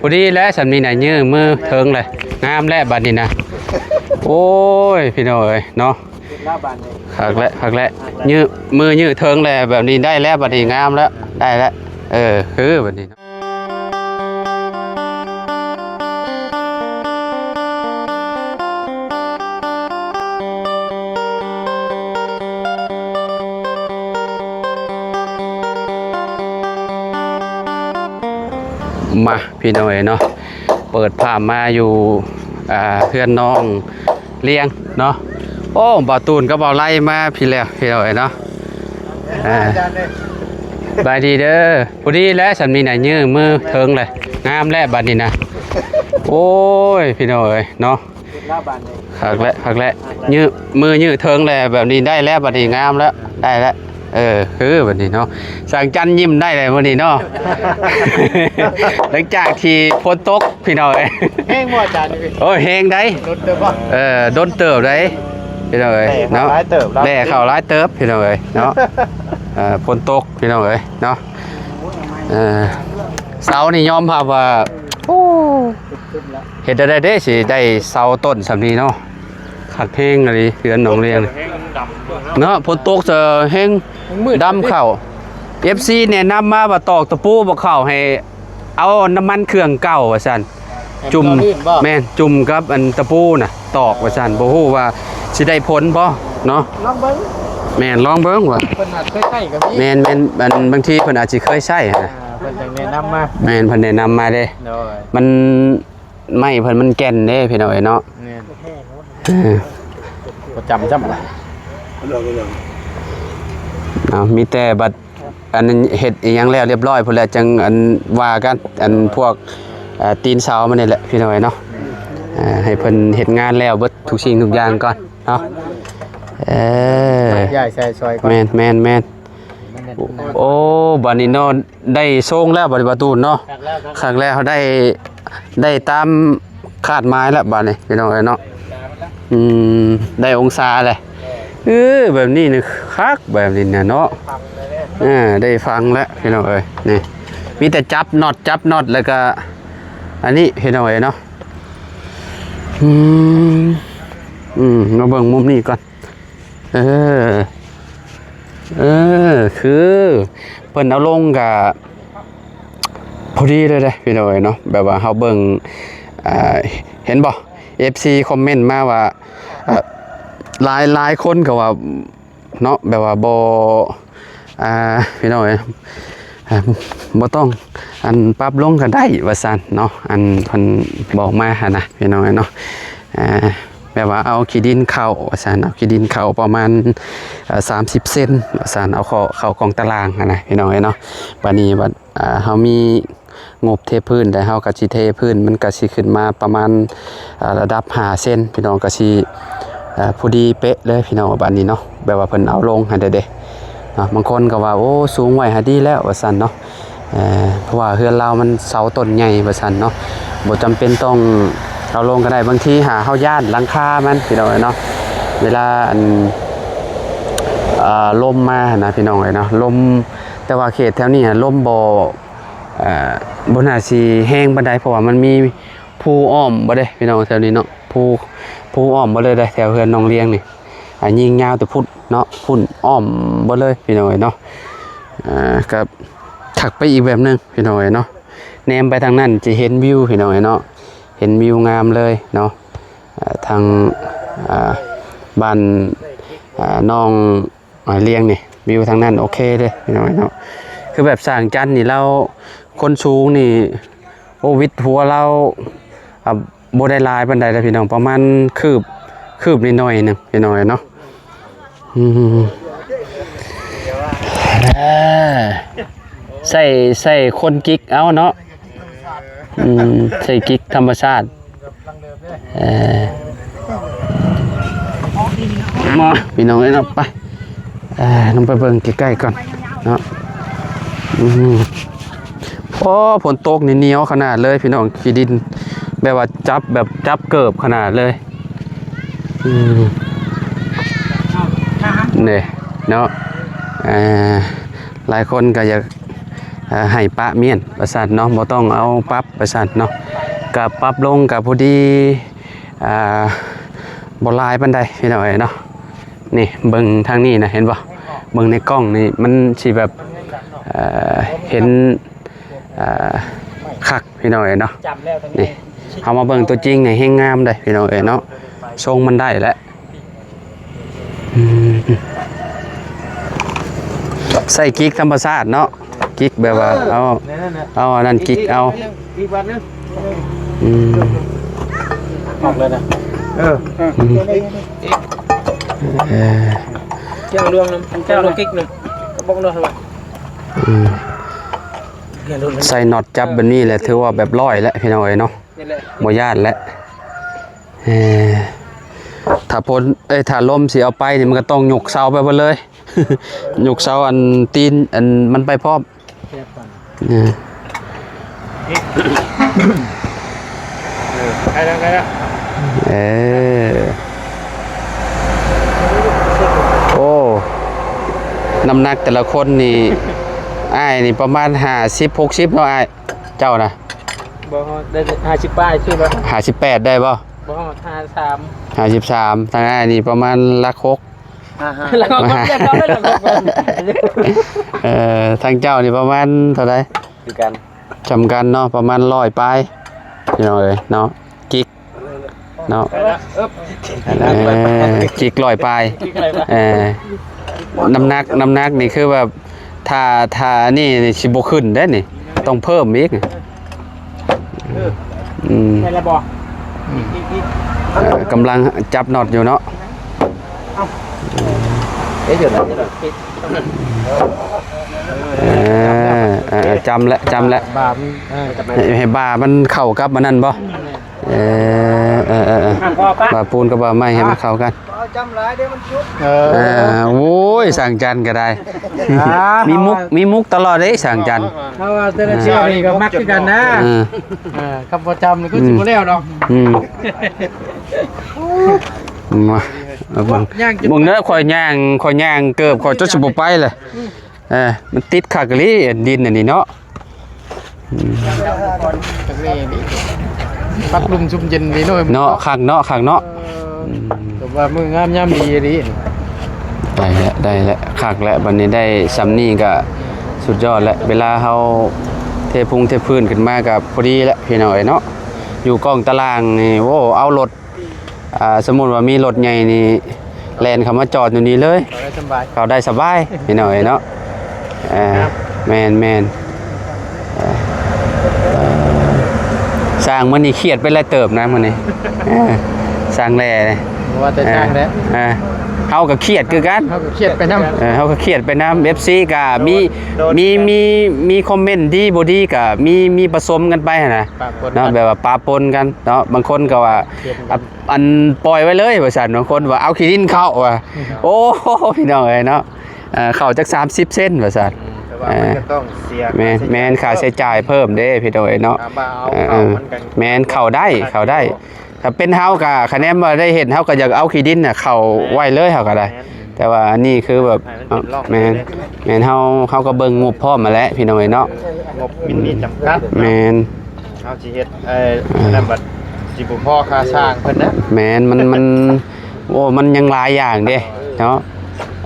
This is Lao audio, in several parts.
ພໍດີແລ້ວ ສ່ຳນີ້ນະ ຍື້ມືເທິງເລີຍ ງາມແລ້ວບັດນີ້ນະ. ໂອ້ຍ ພີ່ນ້ອງເອີຍເນາະ ຄັກແລ້ວ ຄັກແລ້ວ ຍື້ມືຍື້ເທິງແລ້ວ ແບບນີ້ໄດ້ແລ້ວ ບັດນີ້ງາມແລ້ວ ໄດ້ແລ້ວ ເອີ ຄືບັດນີ້ເນາະ. ມາ ພີ່ນ້ອງເອີຍເນາະ ເປີດພາບມາຢູ່ ອ່າ ເຮືອນນ້ອງລຽງເນາະ. ໂອ້ ບ່າວຕູນກັບບ່າວໄລມາພີ້ແລ້ວ ພີ່ນ້ອງເອີຍເນາະ. ອ່າ ສະບາຍດີເດີ. ພໍດີແລ້ວ ສ່ຳນີ້ນະ ຍື້ມືເທິງເລີຍ ງາມແລ້ວບັດນີ້ນະ. ໂອ້ຍ ພີ່ນ້ອງເອີຍເນາະ ຄັກແລ້ວ ຄັກແລ້ວ ຍື້ມືຍື້ເທິງແລ້ວ ແບບນີ້ໄດ້ແລ້ວ ບັດນີ້ງາມແລ້ວ ໄດ້ແລ້ວ ເອີ ຄືບັດນີ້ເນາະ. ສາງຈັນຍິ້ມໄດ້ແລ້ວມື້ນີ້ເນາະ ຫຼັງຈາກທີ່ຝົນຕົກ ພີ່ນ້ອງເອີຍ. ແຮງບໍ່ອາຈານນີ້? ໂອ້ຍ ແຮງໃດ໋ ດົນເຕີບບໍ່? ເອີ ດົນເຕີບໃດ໋ ພີ່ນ້ອງເອີຍເນາະ ແດ່ເຂົ້າຫຼາຍເຕີບ ພີ່ນ້ອງເອີຍເນາະ. ເອີ ຝົນຕົກ ພີ່ນ້ອງເອີຍເນາະ. ເອີ ເສົານີ້ຍອມຮັບວ່າ ໂອ້ ເຮັດແນວໃດເດ້ ຊິໄດ້ເສົາຕົ້ນສ່ຳນີ້ເນາະ. ຄັກແຮງອີ່ຫຼີ ເຮືອນໜອງລຽງນີ້ເນາະ. ຝົນຕົກຈະແຮງ ແຮງມືດ ດຳເຂົ້າ. ເອັຟຊີແນະນຳມາວ່າຕອກຕະປູບໍ່ເຂົ້າ ໃຫ້ເອົານ້ຳມັນເຄື່ອງເກົ່າວ່າຊັ້ນ ໃຫ້ມັນ ຈຸ່ມ ເຂົ້າລື່ນບໍ່? ແມ່ນ ຈຸ່ມກັບອັນຕະປູນະ ຕອກວ່າຊັ້ນ. ບໍ່ຮູ້ວ່າຊິໄດ້ຜົນບໍ່ເນາະ ລອງເບິ່ງ. ແມ່ນ ລອງເບິ່ງວ່າ ເພິ່ນອາດເຄີຍໃຊ້ກໍມີ. ແມ່ນໆ ອັນບາງທີເພິ່ນອາດຊິເຄີຍໃຊ້ຫັ້ນນະ ອ່າ ເພິ່ນຈັ່ງແນະນຳມາ. ແມ່ນ ເພິ່ນແນະນຳມາເດ້. ໂດຍ ມັນ ໄມ້ເພິ່ນມັນແກ່ນເດ້ ພີ່ນ້ອງເອີຍເນາະ. ແມ່ນ ເອີ ບໍ່ຈຳຊ້ຳ. ເອົາ ມີແຕ່ບັດອັນເຮັດອີ່ຫຍັງແລ້ວລຽບຮ້ອຍພຸ້ນແຫຼະ ຈັ່ງອັນວ່າກັນ ອັນພວກ ເອີ ຕີນເສົາມັນນີ້ແຫຼະ ພີ່ນ້ອງເອີຍເນາະ. ເອີ ໃຫ້ເພິ່ນເຮັດງານແລ້ວເບິດທຸກສິ່ງທຸກຢ່າງກ່ອນເນາະ. ເອີ ຍ້າຍໃສ່ຊ່ອຍກ່ອນ. ແມ່ນໆໆ. ໂອ້ ບາດນີ້ເນາະ ໄດ້ຊົງແລ້ວ ບາດນີ້ປະຕູນເນາະ. ຄັກແລ້ວ ຄັກແລ້ວ ໄດ້ ໄດ້ຕາມຄາດໝາຍແລ້ວບາດນີ້ ພີ່ນ້ອງເອີຍເນາະ. ອືມ ໄດ້ອົງສາແຫຼະ. ເອີ ແບບນີ້ນີ້ຄັກ ແບບນີ້ນະເນາະ. ເອີ ໄດ້ຟັງແລ້ວ ພີ່ນ້ອງເອີຍ. ນີ້ ມີແຕ່ຈັບນັອດ ຈັບນັອດ ແລ້ວກະອັນນີ້ ພີ່ນ້ອງເອີຍເນາະ. ອືມ ອືມ ມາເບິ່ງມຸມນີ້ກ່ອນ. ເອີ ເອີ ຄືເພິ່ນເອົາລົງກະພໍດີເລີຍເດ້ ພີ່ນ້ອງເອີຍເນາະ. ແບບວ່າເຮົາເບິ່ງ ອ່າ ເຫັນບໍ່ ເອັຟຊີຄອມເມັນມາວ່າ ອ່າ ຫຼາຍ ຫຼາຍຄົນກໍວ່າເນາະ ແບບວ່າບໍ່ ອ່າ ພີ່ນ້ອງເອີຍ ອ່າ ບໍ່ຕ້ອງອັນປັບລົງກໍໄດ້ວ່າຊັ້ນເນາະ. ອັນເພິ່ນບອກມາຫັ້ນນະ ພີ່ນ້ອງເອີຍເນາະ. ອ່າ ແບບວ່າເອົາຂີ້ດິນເຂົ້າວ່າຊັ້ນ ເອົາຂີ້ດິນເຂົ້າປະມານ ເອີ ສາມສິບເຊັນວ່າຊັ້ນ ເອົາເຂົ້າ ເຂົ້າກອງຕາລາງຫັ້ນນະ ພີ່ນ້ອງເອີຍເນາະ. ບາດນີ້ບັດ ອ່າ ເຮົາມີງົບເທພື້ນ ແລ້ວເຮົາກໍຊິເທພື້ນ ມັນກໍຊິຂຶ້ນມາປະມານ ອ່າ ລະດັບຫ້າເຊັນ ພີ່ນ້ອງ ກໍຊິ ອ່າ ພໍດີເປະເລີຍ ພີ່ນ້ອງ ບາດນີ້ເນາະ. ແບບວ່າເພິ່ນເອົາລົງໃຫ້ແລ້ວເດ້ເນາະ. ບາງຄົນກໍວ່າ ໂອ້ ສູງໄວ້ຫາດີແລ້ວວ່າຊັ້ນເນາະ. ເອີ ເພາະວ່າເຮືອນລາວມັນເສົາຕົ້ນໃຫຍ່ວ່າຊັ້ນເນາະ ບໍ່ຈຳເປັນຕ້ອງເອົາລົງກໍໄດ້. ບາງທີຫາເຮົາຢ້ານຫຼັງຄາມັນ ພີ່ນ້ອງເອີຍເນາະ ເວລາອັນ ອ່າ ລົມມາຫັ້ນນະ ພີ່ນ້ອງເອີຍເນາະ. ລົມ ແຕ່ວ່າເຂດແຖວນີ້ຫັ້ນ ລົມບໍ່ ອ່າ ບໍ່ໜ້າຊິແຮງປານໃດ ເພາະວ່າມັນມີພູອ້ອມເບິດເດ້ ພີ່ນ້ອງ ແຖວນີ້ເນາະ. ພູ ພູອ້ອມເບິດເລີຍເດ້ ແຖວເຮືອນນ້ອງລຽງນີ້ ອ່າ ຍິງຍາວແຕ່ພຸ້ນເນາະ ພຸ້ນອ້ອມເບິດເລີຍ ພີ່ນ້ອງເອີຍເນາະ. ອ່າ ກໍຄັກໄປອີກແບບໜຶ່ງ ພີ່ນ້ອງເອີຍເນາະ. ແນມໄປທາງນັ້ນຈະເຫັນວິວ ພີ່ນ້ອງເອີຍເນາະ ເຫັນວິວງາມເລີຍເນາະ. ອ່າ ທາງ ອ່າ ບ້ານ ອ່າ ນ້ອງ ອ່າ ລຽງນີ້ ວິວທາງນັ້ນໂອເຄເດ້ ພີ່ນ້ອງເອີຍເນາະ. ຄືແບບຊ່າງຈັນນີ້ ລາວຄົນສູງນີ້ ໂອ້ ວິດຫົວລາວ ອ່າ ບໍ່ໄດ້ຫຼາຍປານໃດເດ້ ພີ່ນ້ອງ ປະມານຄືບ ຄືບນິດໜ້ອຍໜຶ່ງ ພີ່ນ້ອງເອີຍເນາະ. ອືມ ເອີ ໃສ່ ໃສ່ຄົນກິກເອົາເນາະ. ອືມ ໃສ່ກິກທຳມະຊາດ. ເອີ ມາ ພີ່ນ້ອງເອີຍເນາະ ໄປ ເອີ ນຳໄປເບິ່ງໃກ້ໆກ່ອນເນາະ. ອືມ ໂອ້ ຝົນຕົກນີ້ໜຽວຂະໜາດເລີຍ ພີ່ນ້ອງ ຂີ້ດິນ ແບບວ່າຈັບ ແບບຈັບເກີບຂະໜາດເລີຍ. ອືມ ນີ້ເນາະ ເອີ ຫຼາຍຄົນກໍຢາກ ອ່າ ໃຫ້ປະມ້ຽນວ່າຊັ້ນເນາະ ບໍ່ຕ້ອງເອົາປັບວ່າຊັ້ນເນາະ ກະປັບລົງກະພໍດີ ອ່າ ບໍ່ຫຼາຍປານໃດພີ່ນ້ອງເອີຍເນາະ. ນີ້ເບິ່ງທາງນີ້ນະ ເຫັນບໍ່ ເບິ່ງໃນກ້ອງນີ້ມັນຊິແບບ ເອີ ເຫັນ ເອີ ຄັກພີ່ນ້ອງເອີຍເນາະ. ນີ້ເຮົາມາເບິ່ງຕົວຈິງນີ້ແຮງງາມເດ້ພີ່ນ້ອງເອີຍເນາະ ຊົງມັນໄດ້ແຫຼະ. ອືມ ໃສ່ກິກທຳມະຊາດເນາະ ກິກແບບວ່າ ເອີ ເອົາ ແນວນັ້ນນະ ເອົາອັນນັ້ນກິກເອົາ ອີກວັນໜຶ່ງ ອືມ ອອກເລີຍນະ ເອີ ອືມ ເອີ ເຈົ້າລວງນຳ ເຈົ້າລວງກິກນຳ ກະບອກເນາະ ອືມ ໃສ່ນັອດຈັບແບບນີ້ແຫຼະ ຖືວ່າແບບຮ້ອຍແຫຼະພີ່ນ້ອງເອີຍເນາະ ນີ້ແຫຼະ ບໍ່ຢ້ານແຫຼະ. ເອີ ຖ້າຝົນ ເອີຍ ຖ້າລົມຊິເອົາໄປນີ້ ມັນກະຕ້ອງຍົກເສົາໄປເບິດເລີຍ ຍົກເສົາອັນຕີນອັນມັນໄປພ້ອມ ເອີ ເອີ ໄດ້ແລ້ວ ໄດ້ແລ້ວ ເອີ ໂອ້ ນ້ຳໜັກແຕ່ລະຄົນນີ້ ອ້າຍນີ້ປະມານຫ້າສິບ ຫົກສິບເນາະອ້າຍ ເຈົ້ານະ ບໍ່ຮອດ ໄດ້ຫ້າສິບປາຍຊື່ແລ້ວ ຫ້າສິບແປດໄດ້ບໍ່? ບໍ່ຮອດ ຫ້າສິບສາມ ຫ້າສິບສາມ ທາງອ້າຍນີ້ປະມານຫຼັກຫົກ ຫ້າສິບຫ້າ ຫຼັກຫົກ ເອີ ທາງເຈົ້ານີ້ປະມານເທົ່າໃດ? ຄືກັນ ສ່ຳກັນເນາະ ປະມານຮ້ອຍປາຍ ພີ່ນ້ອງເອີຍເນາະ ກິກເນາະ ເອີ ກິກຮ້ອຍປາຍ ເອີ ນ້ຳໜັກ ນ້ຳໜັກນີ້ຄືແບບ ຖ້າ ຖ້າອັນນີ້ນີ້ຊິບໍ່ຂຶ້ນເດ້ນີ້ ຕ້ອງເພີ່ມອີກ ອືມ ໄດ້ແລ້ວບໍ່? ກຳລັງຈັບນັອດຢູ່ເນາະ ເອີ ເອີ ເອີ ຈຳແຫຼະ ຈຳແຫຼະ ບ່າມັນ ເອີ ໃຫ້ ໃຫ້ບ່າມັນເຂົ້າກັບອັນນັ້ນບໍ່? ເອີ ເອີ ເອີ ເອີ ບ່າປູນກັບບ່າໄມ້ໃຫ້ມັນເຂົ້າກັນ ເອົາຈຳຫຼາຍເດ້ມັນຊຸດ ເອີ ເອີ ໂອ້ຍ ຊ່າງຈັນກະໄດ້ ອ່າ ມີມຸກ ມີມຸກຕະຫຼອດເດ້ຊ່າງຈັນ ເພາະວ່າແຕ່ລະເທື່ອນີ້ກະມັກຄືກັນນະ ເອີ ເອີ ຄັນບໍ່ຈຳນີ້ຄືຊິບໍ່ແລ້ວດອກ ອືມ ມາ ເບິ່ງ ເບິ່ງເດີ ຂ້ອຍຍ່າງ ຂ້ອຍຍ່າງເກີບ ຂ້ອຍຈົນຊິບໍ່ໄປແຫຼະ ເອີ ມັນຕິດຄັກອີ່ຫຼີດິນອັນນີ້ເນາະ ອືມ ຄັກເລີຍນີ້ ພັກລົມຊຸ່ມເຢັນດີເນາະ ເນາະ ຄັກເນາະ ຄັກເນາະ ເອີ ອືມ ແຕ່ວ່າມື້ງາມຍາມດີອີ່ຫຼີ ໄດ້ແຫຼະ ໄດ້ແຫຼະ ຄັກແຫຼະ ບັດນີ້ໄດ້ຊ່ຳນີ້ກະສຸດຍອດແຫຼະ ເວລາເຮົາເທພຸງເທພື້ນຂຶ້ນມາກະພໍດີແຫຼະ ພີ່ນ້ອງເອີຍເນາະ ຢູ່ກ້ອງຕາລ່າງນີ້ ໂອ້ ເອົາລົດ ອ່າ ສົມມຸດວ່າມີລົດໃຫຍ່ນີ້ແລ່ນເຂົ້າມາຈອດຢູ່ນີ້ເລີຍ ເຂົ້າໄດ້ສະບາຍ ເຂົ້າໄດ້ສະບາຍພີ່ນ້ອງເອີຍເນາະ ເອີ ແມ່ນໆ ເອີ ຊ່າງມື້ນີ້ຄຽດໄປຫຼາຍເຕີບນະມື້ນີ້ ເອີ ຊ່າງແຫຼ ບໍ່ວ່າແຕ່ຊ່າງແຫຼ ເອີ ເຮົາກະຄຽດຄືກັນ ເຮົາກະຄຽດໄປນຳ ເອີ ເຮົາກະຄຽດໄປນຳ ເອັຟຊີກະມີ ມີ ມີ ມີຄອມເມັນດີບໍ່ດີກະມີ ມີປະສົມກັນໄປຫັ້ນນະ ປະປົນ ເນາະ ແບບວ່າປະປົນກັນເນາະ ບາງຄົນກະວ່າ ອັນປ່ອຍໄວ້ເລີຍວ່າຊັ້ນ ບາງຄົນວ່າເອົາຂີ້ດິນເຂົ້າວ່າ ອືມ ໂອ້ ພີ່ນ້ອງເອີຍເນາະ ເອີ ເຂົ້າຈັກສາມສິບເຊັນວ່າຊັ້ນ ອືມ ແຕ່ວ່າມັນກະຕ້ອງເສຍ ເອີ ແມ່ນ ຄ່າໃຊ້ຈ່າຍເພີ່ມເດ້ພີ່ນ້ອງເອີຍເນາະ ເອີ ເຂົ້າໄດ້ ເຂົ້າໄດ້ ຖ້າເປັນເຮົາກະ ຄະແນນວ່າໄດ້ເຮັດ ເຮົາກະຢາກເອົາຂີ້ດິນນະເຂົ້າໄວ້ເລີຍ ເຮົາກະໄດ້ ແມ່ນ ແຕ່ວ່າອັນນີ້ຄືແບບ ໃຫ້ມັນເປັນຮ່ອງ ແມ່ນ ເລີຍ ແມ່ນ ເຮົາ ເຮົາກະເບິ່ງງົບພ້ອມຫັ້ນແຫຼະ ພີ່ນ້ອງເອີຍເນາະ ງົບມີຈຳກັດ ແມ່ນ ເຮົາຊິເຮັດ ເອີ ອັນນັ້ນບັດຊິບໍ່ພໍຄ່າສ້າງເພິ່ນນະ ແມ່ນ ມັນ ມັນ ໂອ້ ມັນຍັງຫຼາຍຢ່າງເດ້ເນາະ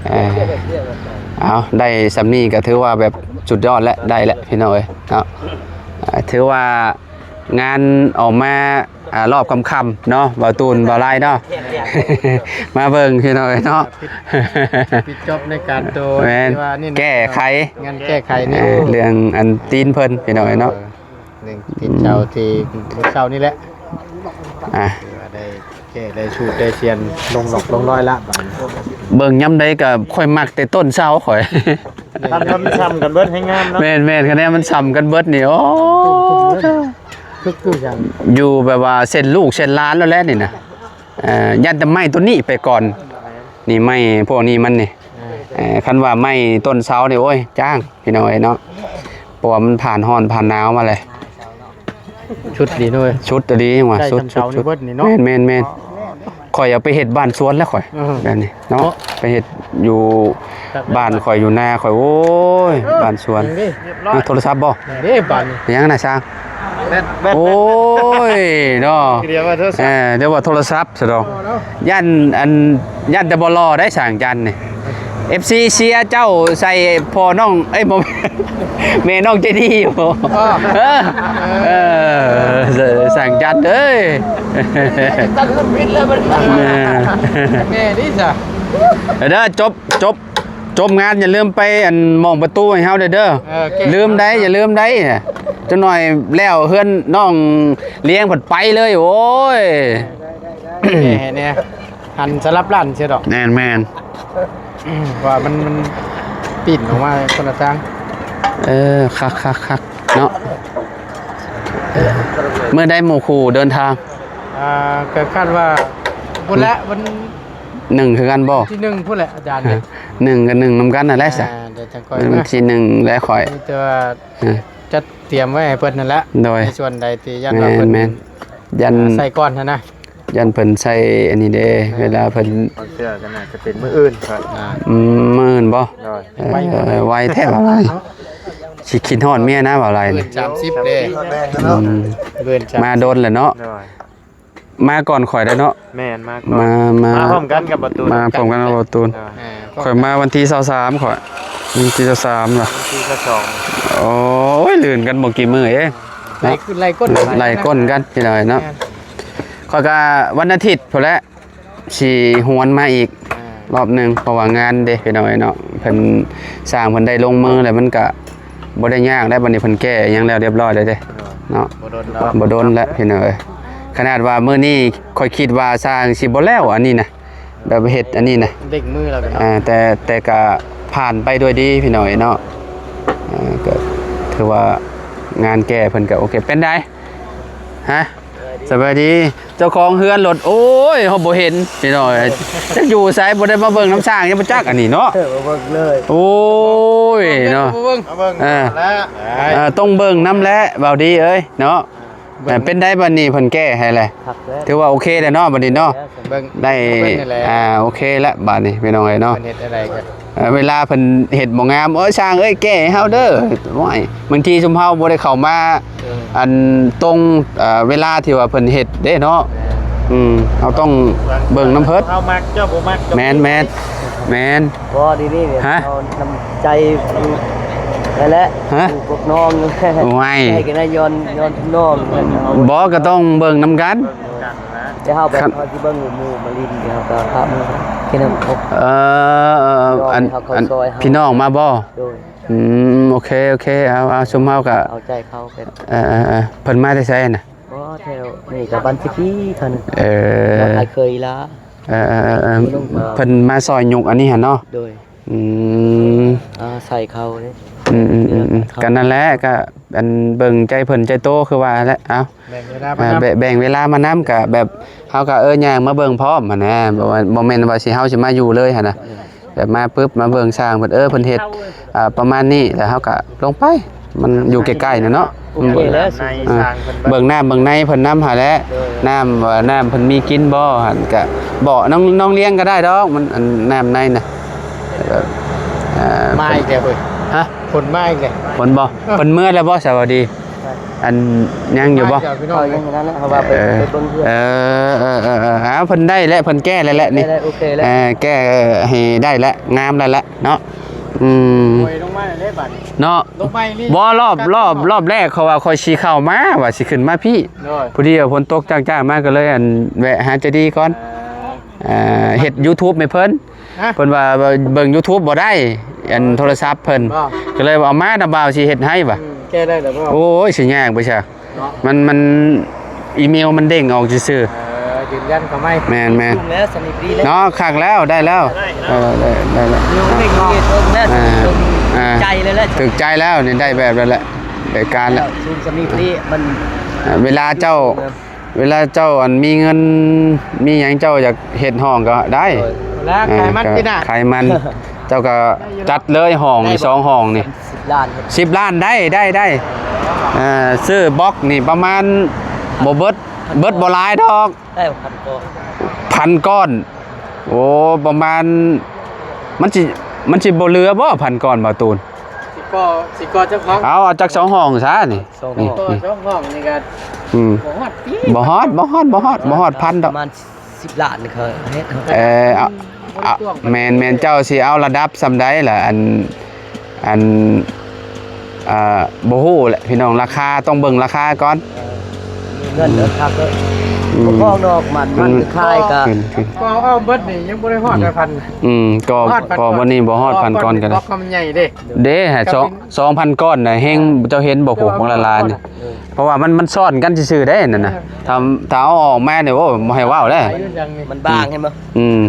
ເອີ ເອົາ ໄດ້ຊ່ຳນີ້ກະຖືວ່າແບບສຸດຍອດແລ້ວ ໄດ້ແລ້ວພີ່ນ້ອງເອີຍເນາະ ຖືວ່າງານອອກມາ ອ່າ ຮອບຄ່ຳໆເນາະ ບ່າວຕູນ ບ່າວລາຍເນາະ ມາເບິ່ງພີ່ນ້ອງເອີຍເນາະ ຜິດ ຜິດຈອບໃນການໂຕ ແມ່ນ ທີ່ວ່ານີ້ນະ ແກ້ໄຂ ງານແກ້ໄຂນີ້ ເອີ ເລື່ອງອັນຕີນເພິ່ນພີ່ນ້ອງເອີຍເນາະ ເອີ ເລື່ອງຕີນເສົາທີ່ມື້ເຊົ້ານີ້ແຫຼະ ອ່າ ຖືວ່າໄດ້ແກ້ໄດ້ສູດໄດ້ສ່ຽນລົງດອກລົງລອຍລະ ບາດນີ້ ເບິ່ງຍາມໃດກະຂ້ອຍມັກແຕ່ຕົ້ນເສົາຂ້ອຍ ຄັນມັນຊ່ຳກັນເບິດແຮງງາມເນາະ ແມ່ນໆ ຄະແນນມັນຊ່ຳກັນເບິດນີ້ ໂອ້ ຄື ຄືຫຍັງ ຢູ່ແບບວ່າເຊັ່ນລູກເຊັ່ນຫຼານແລ້ວແຫຼະນີ້ນະ ເອີ ຢ້ານແຕ່ໄມ້ໂຕນີ້ໄປກ່ອນ ນີ້ໄມ້ພວກນີ້ມັນນີ້ ເອີ ເອີ ຄັນວ່າໄມ້ຕົ້ນເສົານີ້ ໂອ້ຍ ຈ້າງ ພີ່ນ້ອງເອີຍເນາະ ເພາະວ່າມັນຜ່ານຮ້ອນຜ່ານໜາວມາແລ້ວ ຊຸດດີເນາະ ຊຸດອີ່ຫຼີຫຍັງວ່າ ຊຸດ ຊຸດ ຊຸດ ເບິດນີ້ເນາະ ແມ່ນໆໆ ຂ້ອຍເອົາໄປເຮັດບ້ານສວນແລ້ວຂ້ອຍ ອືມ ແບບນີ້ເນາະ ເນາະ ໄປເຮັດຢູ່ ຈັກແມ່ນ ບ້ານຂ້ອຍ ຢູ່ນາຂ້ອຍ ໂອ້ຍ ເອີ ບ້ານສວນ ນີ້ເດ້ ຮຽບຮ້ອຍ ໂທລະສັບບໍ່? ນີ້ເດ້ບາດນີ້ ເປັນຫຍັງນະຊ່າງ? ແບັດ ແບັດ ໂອ້ຍເນາະ ດຽວວ່າໂທລະສັບ ເອີ ດຽວວ່າໂທລະສັບຊະດອກ ເອີເນາະ ຢ້ານອັນ ຢ້ານແຕ່ບໍ່ຫຼໍ່ໄດ໋ຊ່າງຈັນນີ້ ເອັຟຊີ ເຊຍເຈົ້າໃສ່ພໍ່ນ້ອງ ເອີຍ ບໍ່ ແມ່ນ້ອງໃຈດີຢູ່ ເອີ ເອີ ເອີ ຊ່າງຈັນເອີຍ ຕັດຄົນຜິດແລ້ວບັດນີ້ ເອີ ແມ່ນີ້ຊະ ເດີ ຈົບ ຈົບ ຈົບງານຢ່າລືມໄປອັນໝ່ອງປະຕູໃຫ້ເຮົາແດ່ເດີ ເອີ ແກ້ ລືມໄດ໋ ຢ່າລືມໄດ໋ ຈັກໜ່ອຍແລ້ວເຮືອນນ້ອງລ້ຽງພັດໄປເລີຍ ໂອ້ຍ ແນ່ ແນ່ ຫັນສະຫຼັບລ້ານເສຍດອກ ແມ່ນໆ ວ່າມັນ ມັນປິ່ນອອກມາຄົນລະທາງ ເອີ ຄັກໆໆ ເນາະ ເອີ ມື້ໃດໝູ່ຄູ່ເດີນທາງ? ອ່າ ກໍຄາດວ່າພຸ້ນແຫຼະ ວັນ ໜຶ່ງຄືກັນບໍ່? ທີໜຶ່ງພຸ້ນແຫຼະອາຈານ ອ່າ ໜຶ່ງກໍໜຶ່ງນຳກັນຫັ້ນແຫຼະຊະ ອ່າ ດຽວຈັ່ງຄ່ອຍ ວັນທີໜຶ່ງແລ້ວຂ້ອຍ ມີແຕ່ວ່າ ອ່າ ຈັດຕຽມໄວ້ໃຫ້ເພິ່ນຫັ້ນແຫຼະ ໂດຍ ໃນສ່ວນໃດທີ່ຢ້ານວ່າເພິ່ນ ແມ່ນໆ ຢ້ານ ອ່າ ໃສ່ກ່ອນຫັ້ນນະ ຢ້ານເພິ່ນໃສ່ອັນນີ້ເດ້ ແມ່ນ ເວລາເພິ່ນ ບາງເທື່ອກໍໜ້າຈະເປັນມື້ອື່ນ ອ່າ ອືມ ມື້ອື່ນບໍ່? ໂດຍ ເອີ ໄວແທ້ວ່າຫຼາຍ ຊິຄິດຮອດເມຍນະວ່າຫຼາຍນີ້ ສາມສິບເດ້ ອືມ ເດືອນສາມສິບ ມາດົນແລ້ວເນາະ ໂດຍ ມາກ່ອນຂ້ອຍໄດ້ເນາະ ແມ່ນ ມາກ່ອນ ມາ ມາ ມາພ້ອມກັນກັບບໍ່ຕູນ ມາພ້ອມກັນກັບບໍ່ຕູນ ໂດຍ ອ່າ ຂ້ອຍມາວັນທີຊາວສາມ ຂ້ອຍ ວັນທີຊາວສາມລະ ວັນທີຊາວສອງ ໂອ້ຍ ລື່ນກັນບໍ່ກີ່ມື້ເອ ໄລ່ ໄລ່ກົ້ນ ໄລ່ກົ້ນກັນພີ່ນ້ອງເນາະ ແມ່ນ ຂ້ອຍກະວັນອາທິດພຸ້ນແຫຼະ ຊິຫວນມາອີກ ອ່າ ຮອບໜຶ່ງ ເພາະວ່າງານເດ້ພີ່ນ້ອງເນາະ ເພິ່ນຊ່າງເພິ່ນໄດ້ລົງມືແລ້ວ ມັນກະບໍ່ໄດ້ຍາກແລ້ວ ບັດນີ້ເພິ່ນແກ້ຫຍັງແລ້ວຮຽບຮ້ອຍແລ້ວເດ້ ໂດຍ ເນາະ ບໍ່ດົນດອກ ບໍ່ດົນແລ້ວພີ່ນ້ອງເອີຍ ຂະໜາດວ່າມື້ນີ້ຂ້ອຍຄິດວ່າຊ່າງຊິບໍ່ແລ້ວອັນນີ້ນະ ແບບເຮັດອັນນີ້ນະ ເລັ່ງມືແລ້ວເນາະ ອ່າ ແຕ່ ແຕ່ກະຜ່ານໄປດ້ວຍດີພີ່ນ້ອງເອີຍເນາະ ອ່າ ກໍຖືວ່າງານແກ້ເພິ່ນກໍໂອເຄ ເປັນໃດ? ຮະ ສະບາຍດີ ເຈົ້າຂອງເຮືອນລົດ ໂອ້ຍ ເຮົາບໍ່ເຫັນພີ່ນ້ອງເອີຍ ຈັກຢູ່ໃສ ບໍ່ໄດ້ມາເບິ່ງນຳຊ່າງ ຍັງບໍ່ຈັກອັນນີ້ເນາະ ເອີ ມາເບິ່ງເລີຍ ໂອ້ຍເນາະ ມາເບິ່ງ ເອີ ມາເບິ່ງ ເອີ ຕ້ອງເບິ່ງນຳແຫຼະ ເວົ້າດີເອີຍເນາະ ເອີ ເປັນໃດບັດນີ້ເພິ່ນແກ້ໃຫ້ແລ້ວ ຄັກແລ້ວ ຖືວ່າໂອເຄແລ້ວເນາະ ບັດນີ້ເນາະ ເບິ່ງ ໄດ້ ເບິ່ງນີ້ແຫຼະ ອ່າ ໂອເຄແລ້ວບັດນີ້ພີ່ນ້ອງເອີຍເນາະ ເພິ່ນເຮັດຈັ່ງໃດກໍ ເອີ ເວລາເພິ່ນເຮັດບໍ່ງາມ ໂອ້ຍ ຊ່າງເອີຍ ແກ້ໃຫ້ເຮົາເດີ ໂອ້ຍ ບາງທີຊຸມເຮົາບໍ່ໄດ້ເຂົ້າມາ ເອີ ອັນຕົງ ເອີ ເວລາທີ່ວ່າເພິ່ນເຮັດເດ້ເນາະ ແມ່ນ ອືມ ເຮົາຕ້ອງເບິ່ງນຳເພິ່ນ ເຮົາມັກ ເຈົ້າບໍ່ມັກ ແມ່ນໆ ແມ່ນ ບໍ່ ດີໆ ຮະ ເຮົານ້ຳໃຈ ນັ້ນແຫຼະ ຮະ ຜູ້ປົກນ້ອງ ໂອ້ຍ ໃຫ້ກັນນະ ຍ້ອນ ຍ້ອນນ້ອງ ບໍ່ ກໍຕ້ອງເບິ່ງນຳກັນ ແຕ່ເຮົາແບບ ຄັນ ເຮົາຊິເບິ່ງໝູ່ມາຫຼິ້ນ ເຮົາກໍພາໝູ່ກິນນ້ຳ ເອີ ອັນ ເຮົາເຂົ້າ ອັນ ຊ່ອຍເຮົາ ພີ່ນ້ອງມາບໍ່? ໂດຍ ອືມ ໂອເຄ ໂອເຄ ເອົາ ເອົາ ຊຸມເຮົາກໍເອົາໃຈເຂົາ ເອີ ເອີ ເອີ ເພິ່ນມາແຕ່ໃສນະ? ບໍ່ ແຖວນີ້ກໍບ້ານຊິກີເພິ່ນ ເອີ ບ້ານອ້າຍເຄີຍລາ ເອີ ເອີ ເອີ ເອີ ເພິ່ນມາຊ່ອຍຍົກອັນນີ້ຫັ້ນເນາະ ໂດຍ ອືມ ອ່າ ໃສ່ເຂົາເດ້ ອືມໆໆ ເອີ ກໍນັ້ນແຫຼະ ກໍອັນເບິ່ງໃຈເພິ່ນໃຈໂຕຄືວ່າແຫຼະ ເອົາ ແບ່ງເວລາມານຳ ແບ່ງ ແບ່ງເວລາມານຳ ກໍແບບເຮົາກໍ ເອີ ຍ່າງມາເບິ່ງພ້ອມຫັ້ນນະ ບໍ່ວ່າ ບໍ່ແມ່ນວ່າຊິ ເຮົາຊິມາຢູ່ເລີຍຫັ້ນນະ ເອີ ແບບມາປຶບ ມາເບິ່ງຊ່າງເພິ່ນ ເອີ ເພິ່ນເຮັດ ອ່າ ປະມານນີ້ ແລ້ວເຮົາກໍລົງໄປ ມັນຢູ່ໃກ້ໆ ນະເນາະ ໂອເຄແລ້ວ ອ່າ ເບິ່ງນ້ຳເບິ່ງໃນເພິ່ນນຳຫັ້ນແຫຼະ ໂດຍ ນ້ຳວ່ານ້ຳເພິ່ນມີກິນບໍ່ຫັ້ນ ກໍບອກນ້ອງ ນ້ອງລ້ຽງກໍໄດ້ດອກ ມັນ ອັນ ນ້ຳໃນນະ ແບບ ອ່າ ມາອີກແລ້ວເຮີ້ຍ ຮະ ຝົນມາອີກແລ້ວ ຝົນບໍ່ ເອີ ເພິ່ນເມືອແລ້ວບໍ່ ສະຫວັດດີ? ອັນ ຍັງຢູ່ບໍ່? ເຂົາຍັງຢູ່ນັ້ນແຫຼະ ເຂົາວ່າໄປ ເອີ ໄປເບິ່ງເຮືອນ ເອີ ເອີ ເອີ ເອີ ເອົາ ເພິ່ນໄດ້ແລ້ວ ເພິ່ນແກ້ແລ້ວແຫຼະນີ້ ໄດ້ ໂອເຄແລ້ວ ເອີ ແກ້ໃຫ້ໄດ້ແລ້ວ ງາມແລ້ວແຫຼະເນາະ ອືມ ໂອ້ຍ ລົງມາແລ້ວເດ້ບັດນີ້ເນາະ ລົງໄປນີ້ ບໍ່ ລອບ ລອບ ລອບແລກເຂົາວ່າຂ້ອຍຊິເຂົ້າມາ ວ່າຊິຂຶ້ນມາພີ້ ໂດຍ ພໍດີວ່າຝົນຕົກຈ້າງໆ ມາ ກໍເລີຍ ອັນ ແວະຫາໃຈດີກ່ອນ ເອີ ເອີ ເຮັດຢູທູບໃຫ້ເພິ່ນ ຮະ ເພິ່ນວ່າເບິ່ງຢູທູບບໍ່ໄດ້ ອັນໂທລະສັບເພິ່ນ ບໍ່ ກໍເລີຍວ່າເອົາມານຳ ບ່າວຊິເຮັດໃຫ້ວ່າ ອືມ ແກ້ໄດ້ແລ້ວບໍ່? ໂອ້ຍ ຊິຍາກບໍ່ຊະ ເນາະ ມັນ ມັນ ອີເມວມັນເດ້ງອອກຊື່ໆ ເອີ ຢືນຢັນເຂົ້າໃໝ່ ແມ່ນໆ ສູງແລ້ວ ສຳນີ້ດີແລ້ວ ເນາະ ຄັກແລ້ວ ໄດ້ແລ້ວ ໄດ້ແລ້ວ ເອີ ໄດ້ ໄດ້ແລ້ວ ມີເດ້ງອອກ ເອີ ອ່າ ຖືກໃຈແລ້ວແຫຼະ ຖືກໃຈແລ້ວນີ້ ໄດ້ແບບນັ້ນແຫຼະ ໄດ້ການແລ້ວ ສູງສຳນີ້ດີ ມັນ ອ່າ ເວລາເຈົ້າ ເວລາເຈົ້າ ອັນ ມີເງິນມີຫຍັງ ເຈົ້າຢາກເຮັດຫ້ອງກໍໄດ້ ໂດຍ ລາຂາຍມັນ ອ່າ ຕິນະ ຂາຍມັນ ເຈົ້າກໍຈັດເລີຍຫ້ອງນີ້ ໄດ້ບໍ່ ສອງຫ້ອງນີ້ ສິບລ້ານ ສິບລ້ານ ໄດ້ ໄດ້ ໄດ້ ອ່າ ຊື້ບລັອກນີ້ປະມານບໍ່ເບິດ ເບິດບໍ່ຫຼາຍດອກ ໄດ້ພັນກ້ອນ ພັນກ້ອນ. ໂອ້ ປະມານ ມັນຊິ ມັນຊິບໍ່ເຫຼືອບໍ່ ພັນກ້ອນ ບ່າວຕູນ? ຊິກໍ່ ຊິກໍ່ຈັກຫ້ອງ? ເອົາ ເອົາຈັກສອງຫ້ອງຊະນີ້ ສອງຫ້ອງ ນີ້ ກໍ່ສອງຫ້ອງນີ້ກໍ ອືມ ບໍ່ຮອດຕິ ບໍ່ຮອດ ບໍ່ຮອດ ບໍ່ຮອດ ບໍ່ຮອດພັນດອກ ປະມານສິບລ້ານນີ້ເຂົາເຮັດ ເອີ ເອົາ ເອົາ ແມ່ນ ແມ່ນ ເຈົ້າຊິເອົາລະດັບສ່ຳໃດລະ ອັນ ອັນ ເອີ ບໍ່ຮູ້ແຫຼະພີ່ນ້ອງ ລາຄາ ຕ້ອງເບິ່ງລາຄາກ່ອນ ເອີ ມີເງິນເດີຄັກເດີ ອືມ ບໍ່ພໍດອກ ມັນ ມັນ ມັນຂາຍກະ ຂຶ້ນ ຂຶ້ນ ກໍເອົາເບິດນີ້ຍັງບໍ່ໄດ້ຮອດ ອືມ ພັນ ອືມ ກໍ ຮອດພັນ ກໍບໍ່ນີ້ບໍ່ຮອດພັນກ້ອນກໍໄດ້ ກໍມັນໃຫຍ່ເດ້ ເດ້ ສອງ ສອງພັນກ້ອນນະ ແຮງເຈົ້າເຫັນບໍ່ ພວກບັກລະລານນີ້ ເອີ ເພາະວ່າມັນ ມັນຊ້ອນກັນຊື່ໆເດ້ນັ້ນນະ ເອີ ຖ້າ ຖ້າເອົາອອກມານີ້ ໂອ້ ບໍ່ໃຫ້ເວົ້າເດ້ ມັນບາງ ເຫັນບໍ່ ອືມ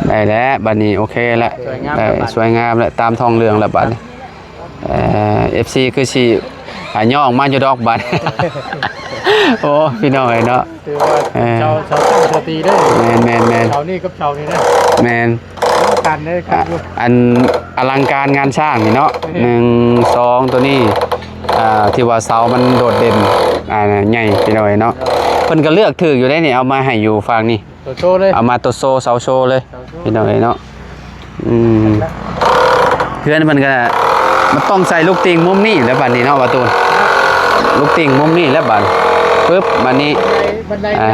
ໄດ້ແລ້ວ ບັດນີ້ໂອເຄແລ້ວ ສວຍງາມ ເອີ ແລ້ວບັດ ສວຍງາມແລ້ວ ຕາມທ້ອງເລື່ອງແລ້ວບັດນີ້ ເອີ ເອັຟຊີ ຄືຊິ ອ່າ ຍ່ອງມາຢູ່ດອກບັດ ໂອ້ ພີ່ນ້ອງເອີຍເນາະ ຖືວ່າ ເອີ ເຈົ້າ ເສົາຕັ້ງເສົາຕີເດ້ ແມ່ນໆໆ ເສົານີ້ກັບເສົານີ້ເດ້ ແມ່ນ ອະລັງການເດ້ ອ່ະ ຄັກຢູ່ ອັນອະລັງການງານສ້າງນີ້ເນາະ ເອີ ໜຶ່ງ ສອງ ໂຕນີ້ ອ່າ ທີ່ວ່າເສົາມັນໂດດເດັ່ນ ອ່າ ໃຫຍ່ພີ່ນ້ອງເອີຍເນາະ ເອີ ເພິ່ນກໍເລືອກຖືກຢູ່ເດ້ນີ້ ເອົາມາໃຫ້ຢູ່ຝັ່ງນີ້ ໂຕໂຊເລີຍ ເອົາມາໂຕໂຊ ເສົາໂຊເລີຍ ເສົາໂຊ ພີ່ນ້ອງເອີຍເນາະ ອືມ ເຮືອນເພິ່ນກໍ ມັນຕ້ອງໃສ່ລູກຕິ່ງມຸມນີ້ແຫຼະບັດນີ້ເນາະ ບ່າວຕູນ ລູກຕິ່ງມຸມນີ້ແຫຼະບັດ ປຶບ ບັດນີ້ ບັນໄດ ອ່າ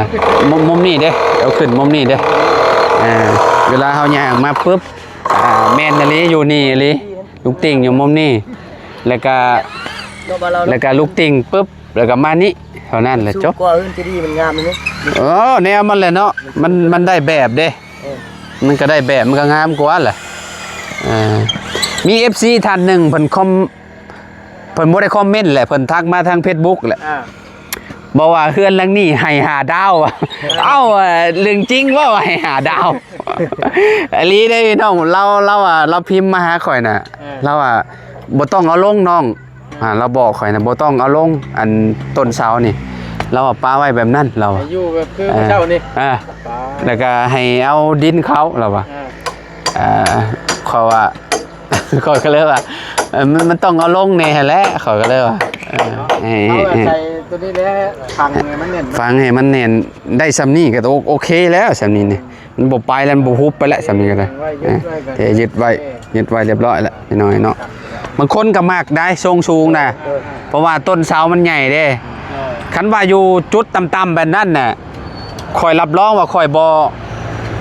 ມຸມ ມຸມນີ້ເດ້ ເອົາຂຶ້ນມຸມນີ້ເດ້ ອ່າ ເວລາເຮົາຍ່າງມາປຶບ ອ່າ ແມ່ນອີ່ຫຼີ ຢູ່ນີ້ອີ່ຫຼີ ລູກຕິ່ງຢູ່ມຸມນີ້ ແລ້ວກະ ແລ້ວກະລູກຕິ່ງປຶບ ແລ້ວກໍມານີ້ເທົ່ານັ້ນແຫຼະ ຈົບ ກວ່າອື່ນຈະດີ ມັນງາມນີ້ ເອີ ແນວມັນແຫຼະເນາະ ມັນ ມັນໄດ້ແບບເດ້ ເອີ ມັນກໍໄດ້ແບບ ມັນກໍງາມກວ່າແຫຼະ ເອີ ມີເອັຟຊີທ່ານໜຶ່ງເພິ່ນຄອມ ເພິ່ນບໍ່ໄດ້ຄອມເມັນແຫຼະ ເພິ່ນທັກມາທາງເຟສບຸກແຫຼະ ອ່າ ບອກວ່າເຮືອນຫຼັງນີ້ໃຫ້ຫ້າດາວ ເອົ້າ ເລື່ອງຈິງເວົ້າໃຫ້ຫ້າດາວ ອີ່ຫຼີເດ້ພີ່ນ້ອງ ລາວ ລາວ ລາວພິມມາຫາຂ້ອຍນະ ເອີ ລາວວ່າ ບໍ່ຕ້ອງເອົາລົງນ້ອງ ອ່າ ລາວບອກຂ້ອຍນະ ບໍ່ຕ້ອງເອົາລົງ ອັນຕົ້ນເສົານີ້ ລາວວ່າປະໄວ້ແບບນັ້ນ ລາວວ່າ ໃຫ້ຢູ່ແບບຄື ເອີ ເຂົາເຈົ້ານີ້ ເອີ ປະ ແລ້ວກໍໃຫ້ເອົາດິນເຂົາ ລາວວ່າ ເອີ ເອີ ຂ້ອຍວ່າ ຂ້ອຍກໍເລີຍວ່າ ເອີ ມັນ ມັນຕ້ອງເອົາລົງແດ່ຫັ້ນແຫຼະ ຂ້ອຍກໍເລີຍວ່າ ເອີ ເນາະ ເອີ ເອົາ ເອີ ໃສ່ໂຕນີ້ແຫຼະ ຝັງໃຫ້ມັນແໜ້ນ ຝັງໃຫ້ມັນແໜ້ນ ໄດ້ສ່ຳນີ້ກໍໂອ ໂອເຄແລ້ວ ສ່ຳນີ້ນີ້ ມັນບໍ່ໄປແລ້ວ ມັນບໍ່ຮຸບໄປແລ້ວ ສ່ຳນີ້ກໍໄດ້ ເອີ ເອີ ຍຶດໄວ້ ເອີ ຍຶດໄວ້ຮຽບຮ້ອຍແລ້ວ ພີ່ນ້ອງເນາະ ບາງຄົນກໍມັກໄດ໋ ຊົງສູງນະ ເອີ ເພາະວ່າຕົ້ນເສົາມັນໃຫຍ່ເດ້ ເອີ ຄັນວ່າຢູ່ຈຸດຕ່ຳໆແບບນັ້ນນະ ຂ້ອຍຮັບຮອງວ່າຂ້ອຍບໍ່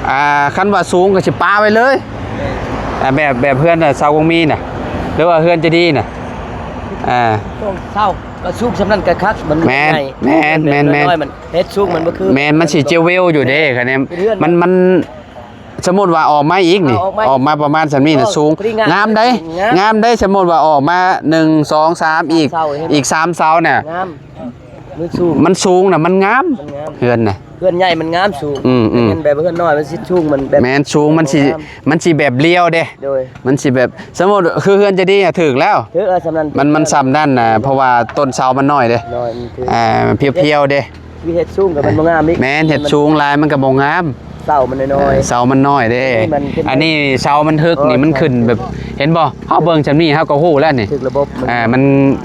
ອ່າ ຄັນວ່າສູງກໍຊິປະໄວ້ເລີຍ ເອີ ອ່າ ແບບ ແບບເຮືອນຊາວກົງມີນະ ຫຼືວ່າເຮືອນເຈດີນະ ອ່າ ເສົາກໍສູງສ່ຳນັ້ນກໍຄັກ ມັນ ແມ່ນ ໃຫຍ່ ແມ່ນ ແມ່ນ ແມ່ນ ນ້ອຍໆ ມັນ ເຮັດສູງມັນບໍ່ຄື ແມ່ນ ມັນຊິຈະເວວຢູ່ເດ້ ຄັນນີ້ ເປັນເຮືອນ ມັນ ມັນ ສົມມຸດວ່າອອກມາອີກນີ້ ອອກມາ ອອກມາປະມານສ່ຳນີ້ນະ ໂອ້ ສູງ ງາມໄດ໋ ງາມ ງາມໄດ໋ ສົມມຸດວ່າອອກມາ ໜຶ່ງ ສອງ ສາມ ອີກ ສາມເສົາເຫັນບໍ່ ອີກສາມເສົານະ ງາມ ມັນສູງ ມັນສູງນະ ມັນງາມ ມັນງາມ ເຮືອນນະ ເຮືອນໃຫຍ່ມັນງາມສູງ ອືມໆ ແມ່ນ ແບບເຮືອນນ້ອຍມັນຊິສູງ ມັນແບບ ແມ່ນ ສູງ ມັນຊິ ມັນຊິແບບລຽວເດ້ ໂດຍ ມັນຊິແບບ ສົມມຸດຄືເຮືອນຈະດີອະ ຖືກແລ້ວ ຖືກແລ້ວ ສ່ຳນັ້ນ ມັນ ມັນສ່ຳນັ້ນນະ ເພາະວ່າຕົ້ນເສົາມັນນ້ອຍເດ້ ນ້ອຍ ມັນຖືກ ອ່າ ພຽວໆເດ້ ຄືເຮັດສູງກໍມັນບໍ່ງາມອີກ ແມ່ນ ເຮັດສູງຫຼາຍມັນກໍບໍ່ງາມ ເສົາມັນນ້ອຍໆ ເອີ ເສົາມັນນ້ອຍເດ້ ອັນນີ້ເສົາມັນເຖິກນີ້ ມັນຂຶ້ນແບບ ເຫັນບໍ່ ເຮົາເບິ່ງສ່ຳນີ້ເຮົາກໍຮູ້ແລ້ວນີ້ ຖືກລະບົບມັນ ອ່າ ມັນ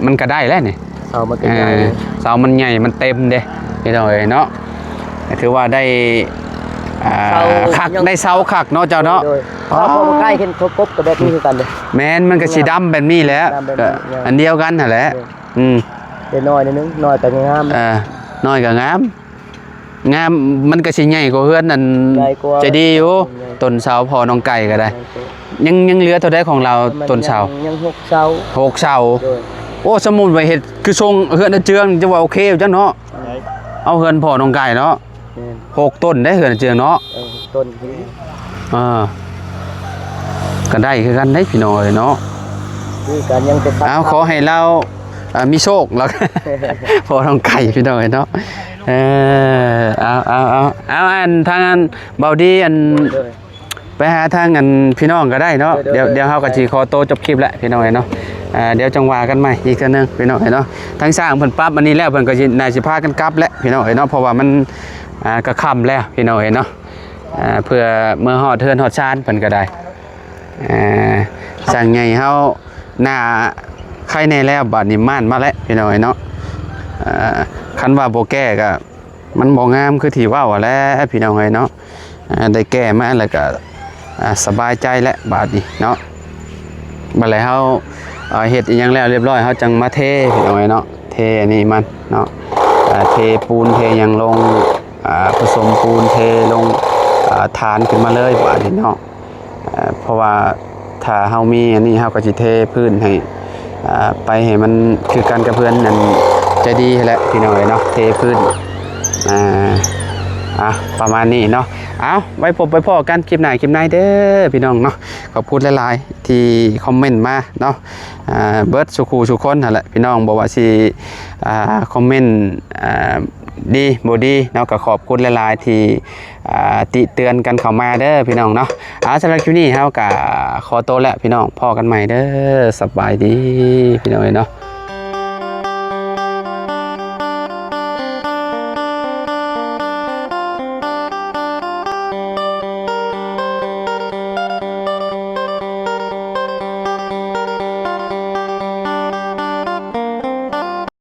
ມັນກໍໄດ້ແລ້ວນີ້ ເສົາມັນກໍໃຫຍ່ ເອີ ເສົາມັນໃຫຍ່ ມັນເຕັມເດ້ ພີ່ນ້ອງເອີຍເນາະ ຖືວ່າໄດ້ ອ່າ ເສົາ ຄັກ ໄດ້ເສົາຄັກເນາະເຈົ້າເນາະ ໂດຍ ອໍ ເສົາບໍ່ໃກ້ເຫັນເຂົາກົບກໍແບບນີ້ຄືກັນເດ້ ແມ່ນ ມັນກໍຊິດຳແບບນີ້ແຫຼະ ດຳແບບນີ້ ກໍອັນດຽວກັນຫັ້ນແຫຼະ ໂດຍ ອືມ ແຕ່ນ້ອຍໜ້ອຍໜຶ່ງ ນ້ອຍກໍງາມ ເອີ ນ້ອຍກໍງາມ ງາມ ມັນກໍຊິໃຫຍ່ກວ່າເຮືອນອັນ ໃຫຍ່ກວ່າ ຈະດີຢູ່ ໃຫຍ່ ຕົ້ນເສົາພໍ່ນ້ອງໄກ່ກໍໄດ້ ໃຫຍ່ກວ່າ ຍັງ ຍັງເຫຼືອເທົ່າໃດຂອງລາວ ມັນ ຕົ້ນເສົາ ຍັງ ຍັງຫົກເສົາ ຫົກເສົາ ໂດຍ ໂອ້ ສົມມຸດວ່າເຮັດຄືຊົງເຮືອນອາເຈືອງ ຈະວ່າໂອເຄຢູ່ຈັກເນາະ ເອົາເຮືອນພໍ່ນ້ອງໄກ່ເນາະ ແມ່ນ ຫົກຕົ້ນເດ້ເຮືອນອາເຈືອງເນາະ ເອີ ຫົກຕົ້ນ ອ່າ ກໍໄດ້ຄືກັນເດ້ພີ່ນ້ອງເອີຍເນາະ ຄືກັນ ຍັງແຕ່ ເອົາ ຂໍໃຫ້ລາວ ອ່າ ມີໂຊກ ລາວ ພໍ່ນ້ອງໄກ່ ພີ່ນ້ອງເອີຍເນາະ ເອີ ເອົາ ເອົາ ເອົາ ເອົາ ອັນ ທາງອັນ ເບົາດີ ອັນ ໂດຍ ໄປຫາທາງອັນ ພີ່ນ້ອງກໍໄດ້ເນາະ ໂດຍ ໂດຍ ດຽວ ດຽວເຮົາກໍຊິຂໍໂຕຈົບຄລິບແຫຼະ ພີ່ນ້ອງເອີຍເນາະ ອ່າ ດຽວຈັ່ງວ່າກັນໃໝ່ອີກເທື່ອໜຶ່ງ ພີ່ນ້ອງເອີຍເນາະ ທາງຊ່າງເພິ່ນປັບອັນນີ້ແລ້ວ ເພິ່ນກໍຊິ ໜ້າຊິພາກັນກັບແຫຼະ ພີ່ນ້ອງເອີຍເນາະ ເພາະວ່າມັນ ອ່າ ກໍຄ່ຳແລ້ວ ພີ່ນ້ອງເອີຍເນາະ ອ່າ ເພື່ອເມືອຮອດເຮືອນຮອດຊານເພິ່ນກໍໄດ້ ອ່າ ຊ່າງໃຫຍ່ເຮົາໜ້າໄຄແດ່ແລ້ວ ບາດນີ້ມ່ານມາແລ້ວ ພີ່ນ້ອງເອີຍເນາະ ອ່າ ຄັນວ່າບໍ່ແກ້ກໍມັນບໍ່ງາມຄືທີ່ເວົ້າຫັ້ນແຫຼະພີ່ນ້ອງເອີຍເນາະ. ອ່າ ໄດ້ແກ້ມາແລ້ວກໍ ອ່າ ສະບາຍໃຈແລ້ວບາດນີ້ເນາະ. ບັດແລ້ວເຮົາ ເອີ ເຮັດອີ່ຫຍັງແລ້ວລຽບຮ້ອຍ ເຮົາຈັ່ງມາເທພີ່ນ້ອງເອີຍເນາະ. ເທອັນນີ້ມັນເນາະ ອ່າ ເທປູນເທຫຍັງລົງ ອ່າ ປະສົມປູນເທລົງ ອ່າ ຖານຂຶ້ນມາເລີຍບາດນີ້ເນາະ. ເອີ ເພາະວ່າຖ້າເຮົາມີອັນນີ້ ເຮົາກໍຊິເທພື້ນໃຫ້ ອ່າ ໄປໃຫ້ມັນຄືກັນກັບເຮືອນອັນໃຈດີຫັ້ນແຫຼະພີ່ນ້ອງເອີຍເນາະ ເທພື້ນ. ອ່າ ອ່ະ ປະມານນີ້ເນາະ. ເອົາ ໄວ້ພົບໄວ້ພໍ້ກັນຄລິບໜ້າຄລິບໃນເດີພີ່ນ້ອງເນາະ. ຂອບຄຸນຫຼາຍໆທີ່ຄອມເມັນມາເນາະ ອ່າ ເບິດສູ່ຄູ່ສູ່ຄົນຫັ້ນແຫຼະພີ່ນ້ອງ. ບໍ່ວ່າຊິ ອ່າ ຄອມເມັນ ອ່າ ດີບໍ່ດີເນາະ ກໍຂອບຄຸນຫຼາຍໆທີ່ ອ່າ ຕິເຕືອນກັນເຂົ້າມາເດີພີ່ນ້ອງເນາະ. ອ່າ ສຳລັບຄລິບນີ້ເຮົາກໍຂໍໂຕແລ້ວພີ່ນ້ອງ ພໍ້ກັນໃໝ່ເດີ. ສະບາຍດີພີ່ນ້ອງເອີຍເນາະ.